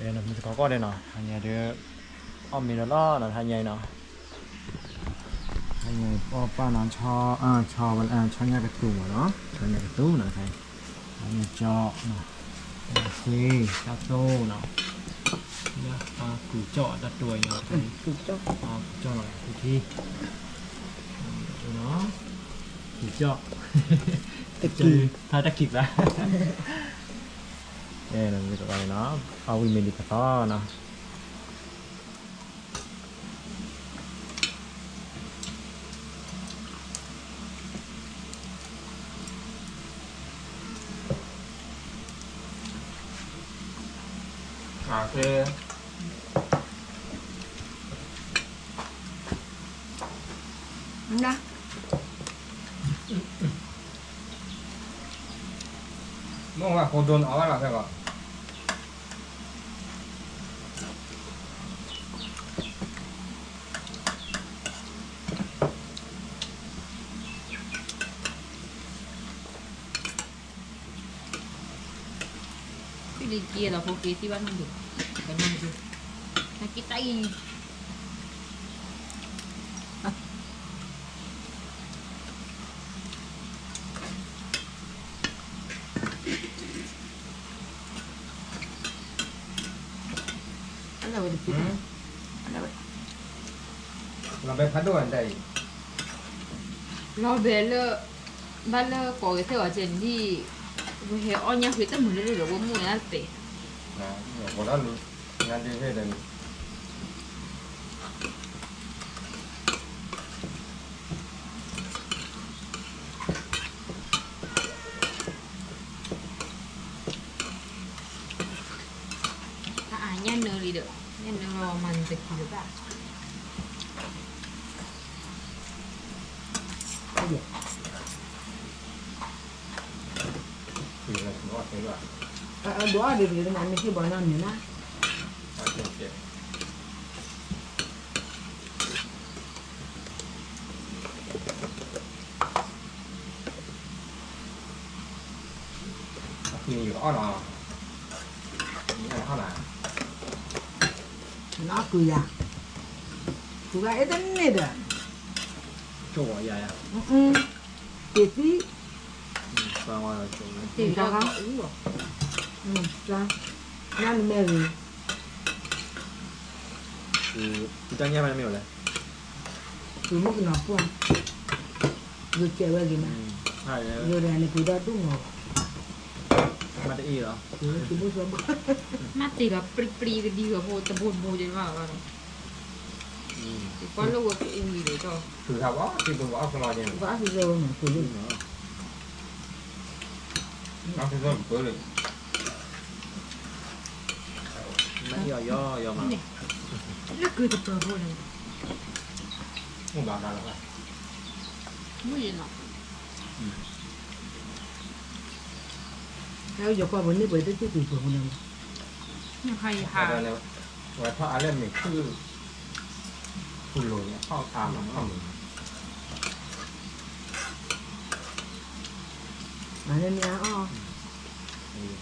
မုၢ်တကိးကီၢ်ဒဲးနီၤ, ဟါညါဒီး အီၣ်မ့ၤဒီးလီၤနီၤ, ဟါညါအံၤနီၤ, ဟါညါအံၤပီၢ်ပၢ်နီၤ, ဆီညၣ်ကတူၢ်မးနီၤ, ဆီညၣ်ကတူၢ်နီၤ, ဟါညါကၠီ, သ့ၣ်တၢ်တိၢ်နီၤ, ကူၣ်ကၠီၣ်တၢ်တိၢ်အံၤနီၤ, ကူၣ်ကၠီၣ်နီၤ, ကူၣ်ထံ, ကူၣ်ကၠီၣ်, တၢ်တၢ်ခံးသး နီၤ, အဝံၤမ့ၢ်ဒ်ကသီနီၤ. မ့ၢ်ဝဲ ကိဒိၣ်အီၣ်ဝဲလီၤဖဲကီး လံက့လီၤဖိက့ၤသံဘၣ်နီၢ်ဒုး, ကနီၢ်ဒုး, နက့တၢ်အံၤ လီၤဘဲဖးဒိၣ်အတၢ်အံၤ, လီၤဘဲလၢ ဘၣ်လၢကိးဂၤသ့ၣ်အီၤကဲန့ၣ်ဒ်, ဝဲဟဲအီၣ်ညၣ်ဃ့တၢ်မုာ်လၢလၢဒီးဝဲမုၢ်ဝဲဒၣ်တဲာ်, ဝဲဒၣ်လူၤ, ညၣ်ဒ်ဟဲဒီး အါ ညၣ်နၢလံဒီး, ညၣ်နၢလီၤမၤနတခံလၢၤဘၣ်. ဒိးအါဒံးတဂ့ၤ မ့ၢ်က့ၤဘၣ်နီၢ်မံၤနီၤ. အီၣ်နီၤ, နအီၣ်ကုၤယၤ, ကုၤဂၤအ့ၣ်တန့ၢ်ဒီး, က့ၤသံ, နမ့ၢ်ဂ့ၤ, တၢ်ညၣ်ဖဲမ့ၢ်လဲၣ်, မ့ၢ်ကနီၤပှၢ်, ယကဲဝဲဂ့ၤမး, ယိၤဒၣ်န့ၣ် ပှ့ၤဒီဒူၣ်မး, မ့ၢ်တအံၤလီၤ, မ့ၢ်တ့ၢ်လီၤ ပြံပြံကဒံဂီၤဖိ တဘိတဘိကဘၣ်ဘၣ်နီၤ, ကွၢ်လၢဝဲကအူလံဒီး, ပှၤအါဖုးဝဲမး ပှ့ၤလံ, မ့ၢ်အီၤယီယီမး, လၢကုၤတပၢၤဖိန့ၣ်, မ့ၢ်ဘၣ်ဘၣ်လီၤ, မ့ၢ်ယနီၤ, ယကွၢ်ပှၤန့ၣ်ပှဲၤတက့ၢ်ကုၤပၢၤဖိန့ၣ်, ယဟါယဟါ, ဝဲထီၣ်အါလၢမ့ၢ်ခုၣ်, ဖူလိၤန့ၣ် ထီၣ်အါမးထီၣ်မး, မၤန့ၢ်မ့ၢ်အါအီၣ်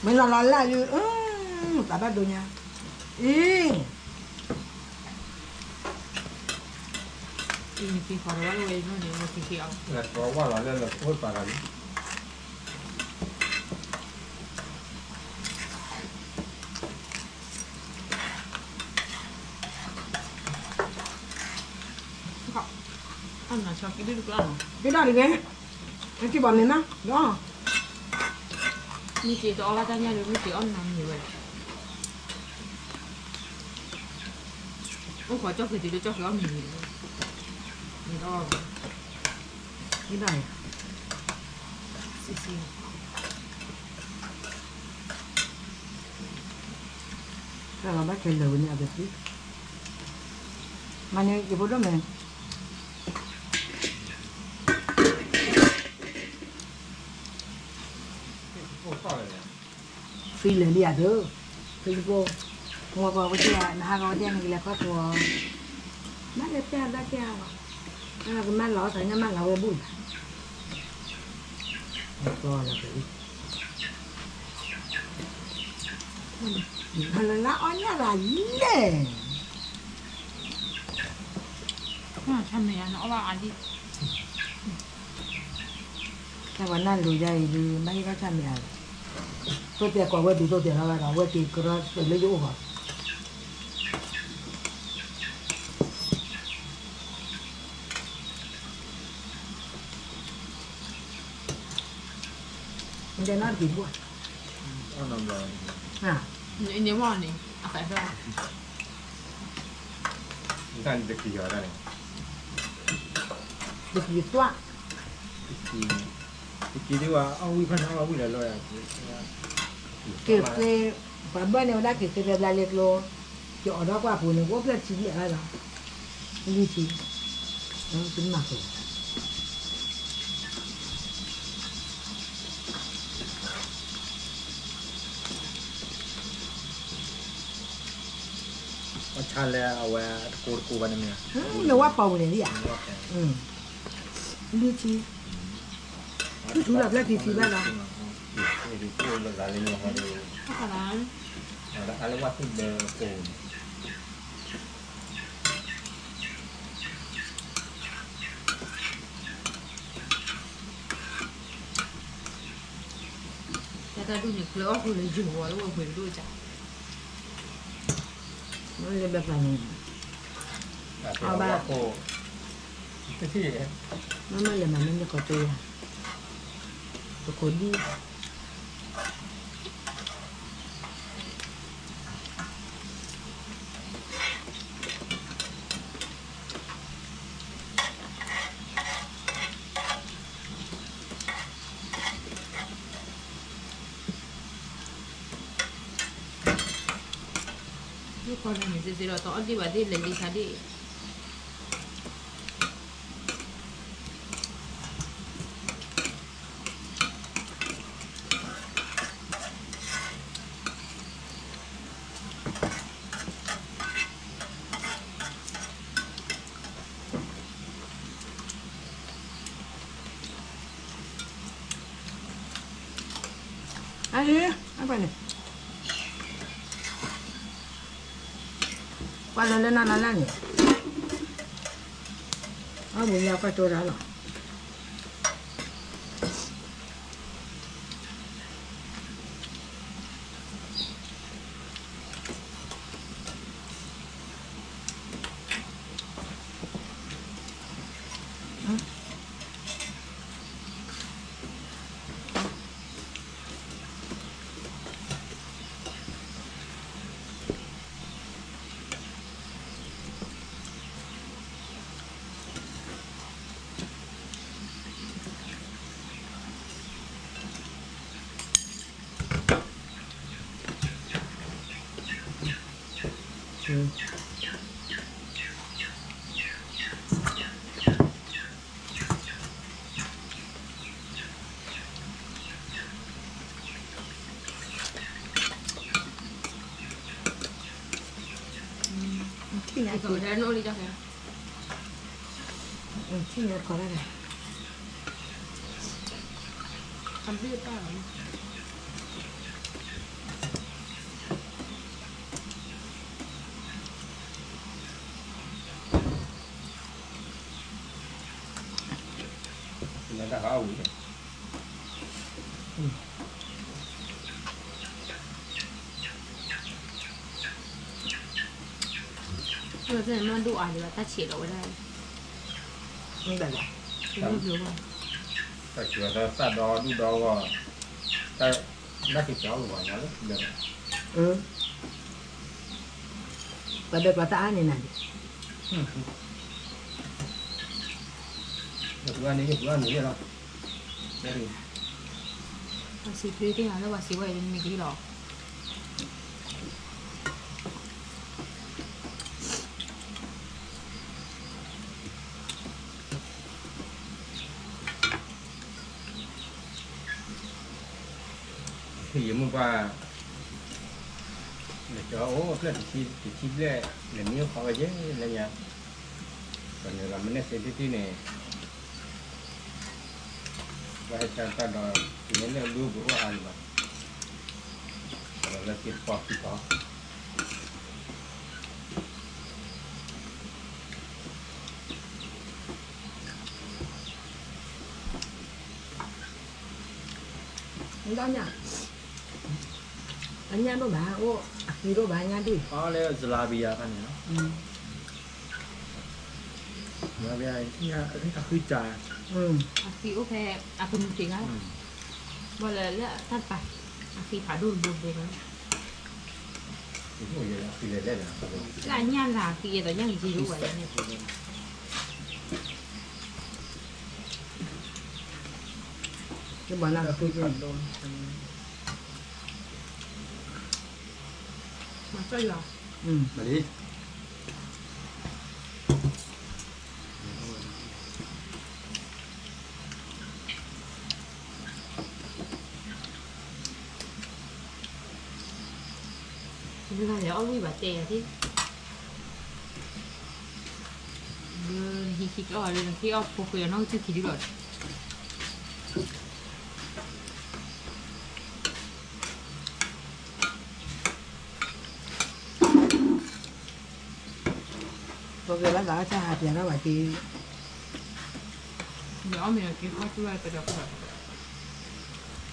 မ့ၢ်လီၤလီၤလၢ်ယုၢ်, သးဘၣ်ဒိညါ, အံၤ, အံၤနက့ၤဃီၤဒီးဘၣ်လၢဝဲအံၤန့ၣ် နက့ၤဃီၤ, ဝဲလီၤလၢလၢခိၣ်ပာ်တၢ်လံ က့ၤဒၣ်တဂ့ၤ, နက့ၤဘၣ်မ့ၢ်မး, ဒီး, မ့ၢ်က့ၤတအီၣ်ဘၣ်တၢ်ညၣ်ဒီး မ့ၢ်က့ၤအီၣ်နၤမ့ၢ်ဝဲ အိၣ်ဃီကၠီၣ်ဃ့တုၤလၢကၠီၣ်ဃ့အီၣ်မ့ၤန့ၣ်, မ့ၢ်အီၣ်, မ့ၢ်ဘၣ်ယၤ, ဆံဆံ, တၢ်လီၤဘၣ်ခဲလၢာ်ဝဲန့ၣ်အကသံ, မၤန့ၣ်ယဖိဒိၣ်မ့ၢ် free လၢာ်လံဧါဒၢ, Facebook, မ့ၢ်ကီးဝဲသ့ၣ်ဧါ, နဟးကီးဝဲသ့ၣ်နကလဲၤခီၣ်ထံး, မ့ၢ်လဲၤဖဲအဘၣ်ကဲဧါ, ကမၢလီၤသးညါမၢလီၤဝဲဘူၣ်လီၤ, ကီလီၤက့ၤ, လၢလၢအီၣ်ညၣ်လၢ်လဲၣ်, ဆၣ်မ့ၢ်ဧါ, တၢ်ပှၤနၢ်လိၤယါအံၤဒုး ဘၣ်ဟ့ၣ်ဘၣ်ဆၣ်မ့ၢ်အါလီၤ, သိၣ်တဲာ်ကိးဝဲဒုးသိၣ်တဲာ်လီၤဘၣ်ဒီး အဝဲက့ၤကရၢၢ်လၢယအိၣ်ဘၣ်, တဲနီတက့ၤဘၣ်, န့ၣ်, တက့ၤသွၣ်, တက့ၤဒ်ဝဲအီၣ်ဝံၣ်ဖဲန့ၣ်အီၣ်ဝံၣ်လီၤလီၤ, က့ၤဃ့, ပှၤဘၢၣ်န့ၢ်ဝဲဒၣ်က့ၤဃ့ဖဲဘျါလ့ကျိ, က့ၤအိးထီၣ်ကွၢ်ပူၤန့ၣ် ကအိၣ်ဖျဲၣ်ထံကျဲလီၤ, လွံၢ်ထံ, သုမၤဃုာ် ဆါလၢအဝဲတကိးတကိးဘၣ်န့ၣ်မ့ၢ်, လၢဝၣ်ပီၤပူၤန့ၣ်ဒ်ဧါ, လွံၢ်ထံ, ထူထူလီၤဖျဲၣ်ထံထံဘၣ်လီၤ, လၢဝၣ်သ့ၣ်ဘၢကိးန့ၣ် တၢ်တၢ်ဒူၣ်န့ၣ် ကျၢၤအီၣ်ဃုာ်လၢယိၤဝဲလၢဝဲပှ့ၤဒိၣ်ကၢ်, မ့ၢ်လၢဘၣ်ပာ်န့ၣ်, အဘၣ်, မ့မ့ၢ်လဲၤမၤမ့ၢ်န့ၢ်ကီၢ်ကၠိယၤ, ပခိၣ်ဒံၣ် ယခီန့ၣ်စ့စ့ဒီး တအီၣ်ဒံးဘၣ်ဒ်လဲၣ်လံခါဒ်အံၤ, အ, အပှၤန့ၣ်, ပှၤလၢလၢနၤလၢ်လၢ်န့ၣ်, အဝဲယၤကွၢ်ကၠိဒၣ်လီၤ. ထံၣ်ညါကီးဒၣ်, အဘ့ၣ်ပၢ်လီၤ. မ့ၢ်ဒိၣ်အါဒံးဘၣ် တၢ်ဆံးလီၤဝဲဒၣ်, တၢ်ဆံးဝဲတၢ်သၣ်ဒီဒူၣ်ဒီဂီၢ်, တၢ်ကစၢ်အိၣ်လီၤညါလၢ, ပှၤဒၢးကျီတၢ်အါန့ၣ်နၤန့ၣ် ယပှၤန့ၣ် ယပှၤန့ၣ်လီၤ. ပှၤစံးဖုသ့ၣ်ညါလၢပှၤစံးဝဲအံၤမ့ၢ်ဂ့ၤလီၤ. ဖဲယမိၢ်ပှၢ် လဲၤကၠီအိၣ်ဖျဲၣ်တဆံဘျဲၣ် လဲၤမံအိၣ်ခီဝဲယဲၢ်လၢညါ, ပှၤနုာ်လီၤမ့ၢ်နဲၣ်စ့တ့ၢ်တ့ၢ်န့ၣ် ပှၤဟဲဆါတၢ်ဒီး တုၤမ့ၢ်လၢအဘျုးပှၤအိၣ်အါလၢၤဘၣ်, ဒီးလၢသ့ၣ်တပီၢ်ခံပီၢ် အညၣ်ဒိၣ်ဘၣ်, အိၣ်အဃံဒိၣ်ဘၣ် အညၣ်ဒိၣ်, အီလၢ jalebia ခါန့ၣ်လီၤ, jalebia အဃံစှၤ, အဃံအိၣ်ဖဲ အကနူၤတ့ၢ်ဂၤလီၤ, ဘၣ်လၢ လၢတၢ်တပၤ အဃံဖးဒိၣ်တဘိတဘိဂၤလီၤ, လၢအညၣ်လၢအဃံဒီးညၣ်က့ၤယိဝဲန့ၣ် မၤစၢ်ယွၤ, မၤလံ, မ့ၢ်ဘၣ်လဲၤအီၣ်ဝံၣ်ဘၣ်တဲယၤသ့ၣ်, လၢနဟံးခံကလီၢ်လၢနဟ့ၣ်အီၣ်ဖိဃဲအီၤနီၢ်ကစၢ်ခံဒုလီၤ, ပကလၢသးကစၢ်ဟးပျးထီၣ်ဘၣ်က့ၤ, မ့ၢ်အီၣ်မ့ၢ်အီၤက့ၤဃီၣ်တူၢ်ဝဲပဒီးဖး,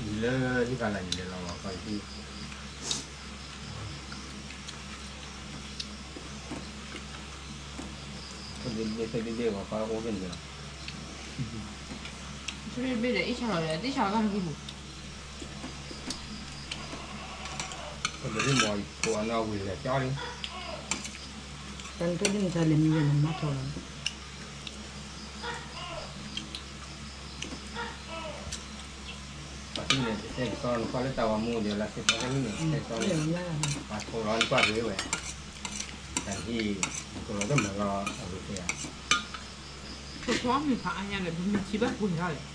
ယံၤလၢဟံၣ်ကလၤယံၤလဲၤလီၤလီၤကီၢ်ယံၤ, ဒ့ဒ့ဒ့ဒ့ဝဲကီၢ်အိၣ်ဖဲန့ၣ်လီၤ, ဒ့ဒ့ဒ့အ့ၣ်ဆၣ်လီၤဒီး အသ့ၣ်ဆၣ်လီၤကီၢ်မ့ၢ်ဟံၣ်ပူၤ ပဒိးမ့ၢ်ဖိအနီၣ်ဝံၤလဲၤကၠီလံ, တၢ်နထံၣ်န့ၣ်တၢ်လဲၤမံဝဲန့ၣ် မၤထီၣ်လီၤ, ပှၤထံၣ်န့ၣ် တတဲကစီနကွၢ်လၢတၢ်ဝၤမူဒီး လၢသ့ၣ်ဖီတၢ်ဟံၣ်န့ၣ် တတဲကစီန့ၣ် ပှၤထိးလီၤနကွၢ်ဂ့ၤဝဲ, တၢ်ဟံၣ် ကလီၤတၢ်မၤလီၤအဂ့ၤသ့ဧါ, ပဖိအီၣ်မ့ၤဖးအါညါဒီး ပမ့ၢ်ထံၣ်ဘၣ်ပှ့ၤထီၣ်လဲၣ်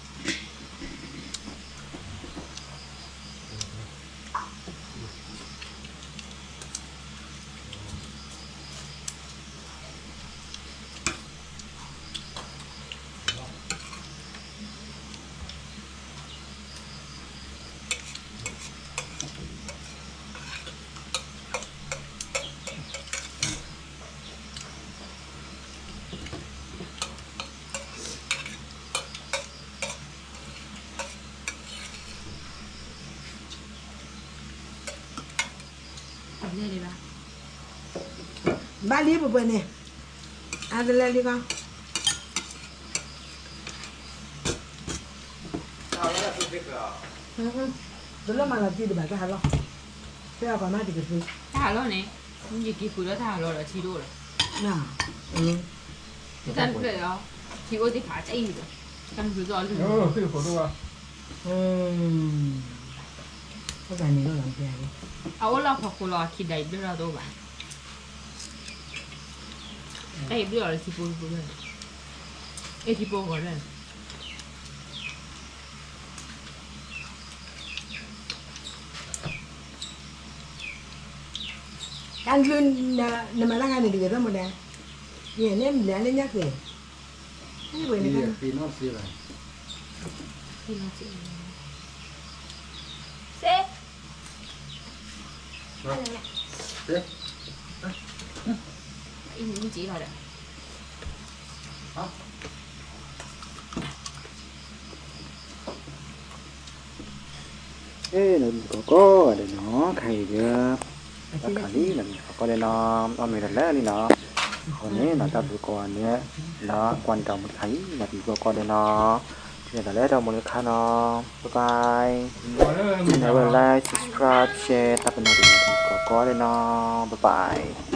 ဘၣ်လံပှဲၤပှဲၤန့ၣ်, အါတလဲလံကီၢ်, တလၢမၤလီၤတံၢ်တဘၣ်တၢ်ဟးလီၢ်, ဖဲအပှၤမၤတံၢ်ကဖု, တၢ်ဟးလီၢ်န့ၣ်, ယက့ၤဃုာ်ဒီးတၢ်ဟးလီၢ်ဒီးထံတအိၣ်လီၤ, တၢ်တဖျၢၣ်ဒီး, ထံအိၣ်သ့ၣ်ဖးတၢ်အံၤဒီး, တၢ်မနုၤသိးအလုၢ်, အအိၣ်လီၤဖီခိၣ်လီၤခံဒၢအံၤဘျၢၣ်ဒီးတအိၣ်ဘၣ်, တၢ်အံၤဘျၢၣ်အီၤလၢထံပိၢ်ထံပိၢ်, အဲၣ်ထံပိၢ်ဂီၤလၢ တၢ်နချုး နမၤတၢ်ခါန့ၣ်တဂ့ၤ သၢမူဒဲ, ယန့ၣ်ဘျဲၣ်လၢညါက့ၤ, န့ၣ်ဝဲန့ၣ်, စ့, အံၤမ့ၢ်က့ၤလီၤဒီး အဲ လီၤမံၤကီကီၢ်ဂၤဒဲးနီၤ ခါအံၤဒီး ဘၣ်ခါလံ လီၤမံၤကီကီၢ်ဒဲးနီၤ အီၣ်မ့ၤဒီးလၢာ်လံနီၤ အဃိန့ၣ်နီၤ တၢ်ဘျုးကိးဂၤဒဲး လၢကွၢ်တၢ်မူတခါအံၤ လီၤမံၤကီကီၢ်ဒဲးနီၤ ထံၣ်လိာ်သးလၢတၢ်မူလၢခါနီၤ bye bye မ့ၢ်ဝဲ like subscribe share တၢ်ပနီၣ်ဒ်န့ၣ် လီၤမံၤကီကီၢ်ဒဲးနီၤ bye bye